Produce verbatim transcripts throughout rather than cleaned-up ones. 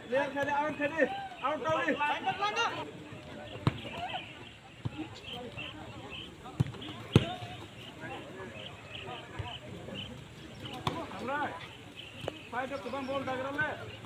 Player khadi, out khadi, out khadi. Amra, fight up, kubang ball dagra le.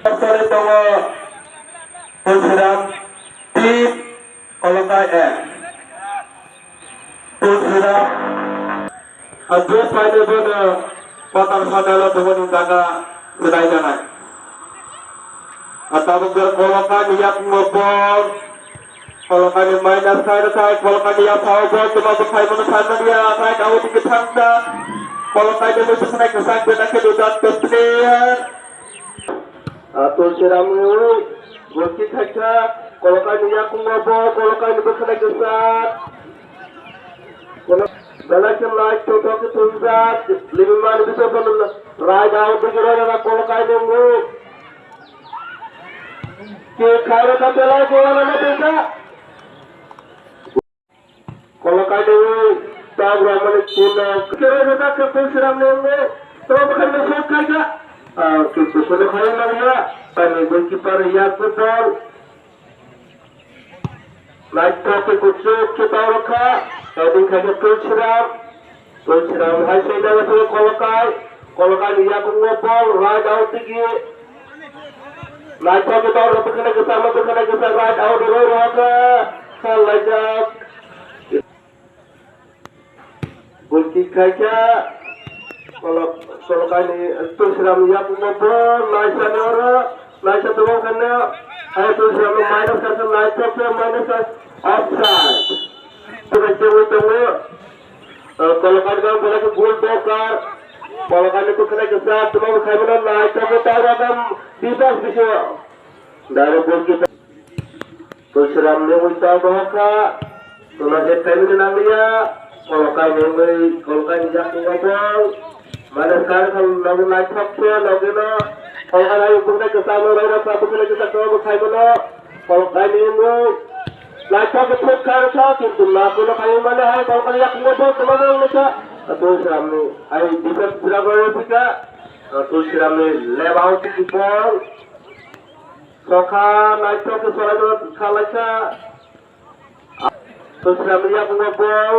Sari tongo Tulsiram team, Kolokai A. Tulsiram. Ajo paine bono quarter final o tongmani jaga swlai nanai. Atabuk Kolokai ni yakung o ball. Kolokai ni minus side side, Kolokai ni yapha o ball tuma bwkhai mano side mania, side out ke thangda. Kolokai ni muitu khna kwchang bena khe dujak player. Ah, Tulsiram ni ui, goal kick khaikha, Kolokai ni yakung o ball, Kolokai ni bwkhana kwchak. Kono belai khe light thok thok khe thungjak, limit mani bising bono right out digi rw rw Kolokai ni ui. Kick khairokha belai khe uanama tongkha. Kolokai ni ui, tab ramani kuno, kero jota ke Tulsiram ni ui, tab khan ni shot khaikha. Ah, kintu kono khai manya, ani goalkeeper yakung ball. Naithok khe kuchuk khe tau rwkha, heading khaikha Tulsiram. Tulsiram hai sai nang khe Kolokai. Kolokai ni yakung o ball, right out digi. Naithok khe tau rwkha, bwkhana kwchang, bwkhana kwchang, right out rw rwkha. Khal laijak. Goal kick khaikha, Kolok-, Kolokaini Tulsiram ni yakung o ball, naisani oro, naisa tongo khaina, hai Tulsiram no minus kaisa, naithok khe minus kaisa, offside. Tei tei tongo, eh, Kolokani bang belai khe goal dokkar, Kolokani bwkhwnai kwchak, tei bo khaimano naithok khe ta rw kha, defense bisingo. Direct goal kick. Tulsiram ni ui ta bohokha, tola je family nangliya, Kolokai ni ui, Kolokai ni yakung o ball, mane sar khal logi naithok khe, logi no, Kolokai ni bwkhwnai kwchak no, rwkha bwkhwnai kwchak no, bwkhai bono, Kolokai ni ui, naithok khe thuk kha, rwkha, kintu na, Kolokai ni mane hai, Kolokai ni yakung o ball, tola no rwkha, Tulsiram ni, hai defense pura gori phika, Tulsiram ni left out kick ball, Sokha naithok khe swlaino kha laikha. Tulsiram ni yakung o ball.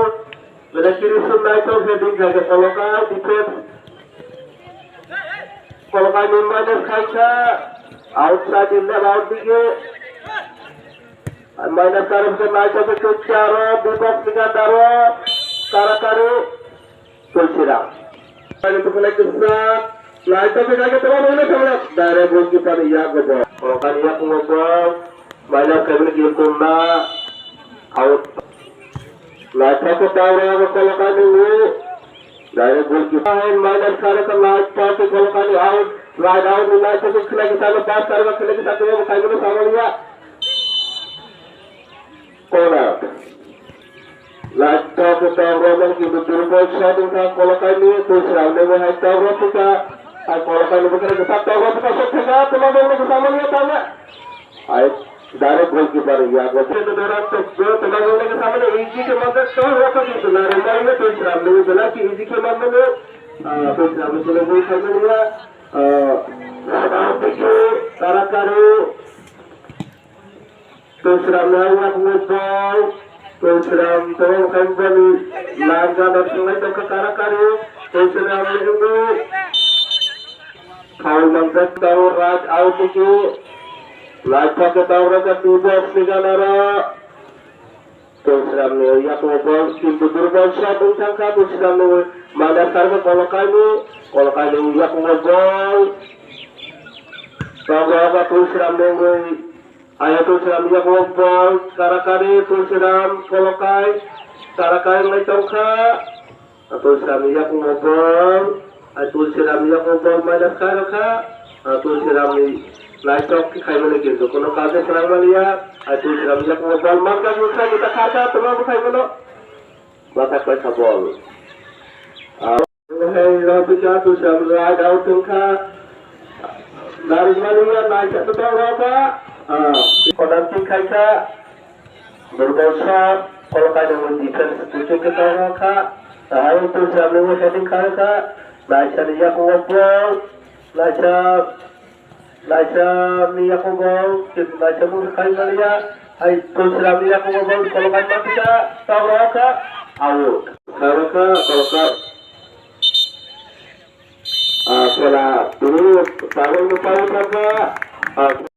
Belai kiri sum naithok khe din kha khe Kolokai defense. Kolokai ni minus khaikha. Outside in the out dige. Minus karem khe naithok khe chukya aro, box ni ganda aro. Karakari. Tulsiram. Ani bwkhwnai kwchak, naithok khe naithok khe tola rwna thangla. Direct goalkeeper ni yago ball. Kolokai ni yakung o ball. Minus khaimani game tongna. Out. Naithok khe ta rwna Kolokai ni ui. Direct goalkeeper. Minus kharwkha naithok khe Kolokai ni out. Right out ni naithok khe khwnai khe salo pass karwkha khwnai khe salo khaimani samaliya. Corner. Naithok khe tong romani kintu durbol shot wngkha Kolokaini, Tulsiram ni bo hai tong rw phika. Hai Kolokaini bwkhwnai kwchak tong rw phika, shot thangkha, tola ball no kwchangmani ya tangna. Hai direct goalkeeper ya, goalkeeper no dora tok go, tola ball no kwchangmani easy khe manjak tong rw phika kintu na romani Tulsiram ni bo belai khe easy khe manmani. Ah, Tulsiram ni bo khaimani ya. Ah, Karakari. Tulsiram ni yakung o ball. Tulsiram tong khaibani line gana thanglai tongkha Karakari. Tulsiram ni wngwi foul manjak tongo, right out digi. Naithok khe tong rwkha D box ni gana ro. Tulsiram ni yakung o ball kintu durbol shot wng thangkha Tulsiram ni mane sarkha Kolokaini. Kolokaini yakung o ball. Tong rwkha Tulsiram ni wngwi. Aya Tulsiram yakung o ball, Karakari, Tulsiram, Kolokai, Karakai wnglai tongkha. Tulsiram yakung o ball, ai Tulsiram yakung o ball minus kha rokha. Tulsiram ni naithok khe khaimani kintu kono kaje swnang maliya. Ai Tulsiram yakung o ball mankha khe kha kita kharkha tongma bwkhai bono. Bathak paisa ball. Hai Rafiq Atul Sam right out wngkha. Narijmani ya naisa kwtal rokha. Corner kick khaikha. Durbol shot. Kolokaini defense kuchuk kwtal rokha. Hai Atul Sam ni heading khaikha. Naisa ni yakung o ball. Naisa Naisa ni yakung o, naisa mung khai maliya, hai Tulsiram ni yakung o ball Kolokai mangkha, tawra kha, out. Tawra kha, Kolokai. Ah, khela, tini tawra no pau thangkha. Ah,